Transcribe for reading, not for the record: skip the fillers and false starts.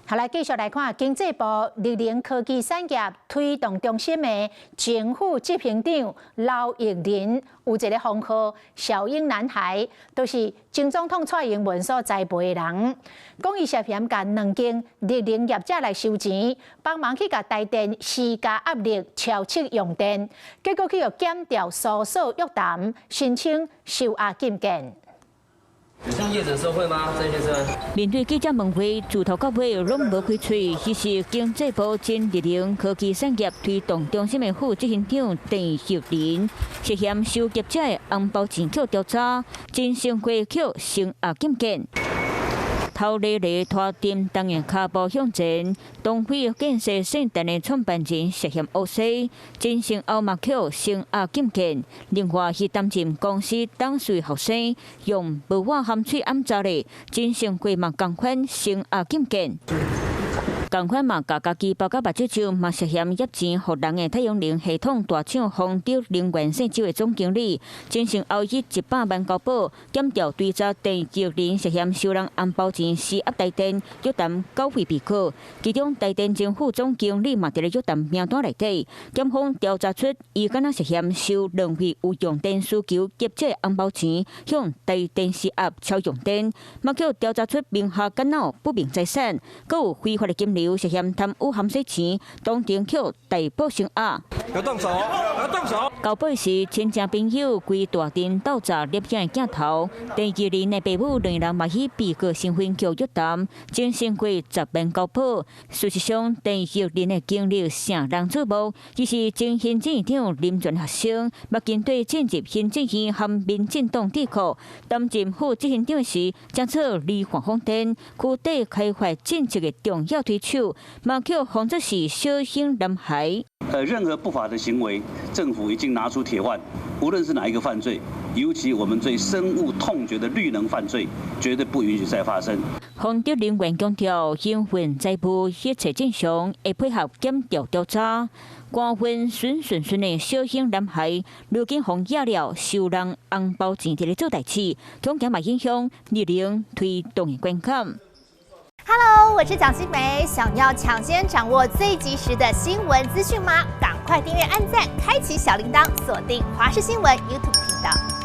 好，來繼續來看經濟部綠能科技產業推動中心的前副執行長劉奕霖，有一个封號小英男孩，都是前總統蔡英文所栽培的人。講伊涉嫌共兩間綠能業者來收錢，幫忙去共台電施加壓力，超額用電，結果去予檢調搜索約談，申請收押禁見。有向業者收賄嗎，鄭先生？面對記者問話，自頭到尾攏無開喙。彼是經濟部前綠能科技產業推動中心的副執行長鄭奕霖，涉嫌收業者的紅包錢予調查，真成過予聲押禁見。頭咧咧拖沉重的跤步向前，東非建設聖誕的創辦人涉嫌烏西，真成後嘛予聲押禁見。另外，彼擔任公司董事後生用無瓦含喙暗查咧，真成過嘛仝款聲押禁見。仝款嘛，共家己包甲目睭上，嘛涉嫌挹錢予人的太陽能系統大廠豐德能源姓周的總經理，曾成後以100萬交保，檢調追查鄭奕霖涉嫌收人紅包錢施壓台電，約談繳費被告。其中台電前副總經理嘛佇咧約談名單內底，檢方調查出伊敢若涉嫌收浪費有用電需求業者紅包錢，向台電施壓超用電，嘛予調查出名下敢若有不明財產，閣有非法的金流涉嫌貪污含洗錢，當庭予逮捕聲押。要動手！要動手！交保時，親戚朋友規大陣鬥閘攝影鏡頭，鄭奕霖的爸母兩人嘛以被告身份予約談，偵審過10萬交保。事實上，鄭奕霖的經歷晟人矚目，伊是前行政院長林全學生，捌經對進入行政院和民進黨智庫，擔任副執行長時，將做離岸風電區塊開發政策的重要推手，嘛予封作是小英男孩。任何不法的行為，政府已經拿出鐵腕，無論是哪一個犯罪，尤其我們最深惡痛絕的綠能犯罪，絕對不允許再發生。豐德能源強調，營運財務一切正常，會配合檢調調查。官運順順順的小英男孩，如今予惹了收人紅包錢佇咧做代誌，恐驚嘛影響綠能推動的觀感。 Hello，我是蔣新梅，想要搶先掌握最及時的新聞資訊嗎？趕快訂閱、按讚、開啟小鈴鐺，鎖定華視新聞 YouTube 頻道。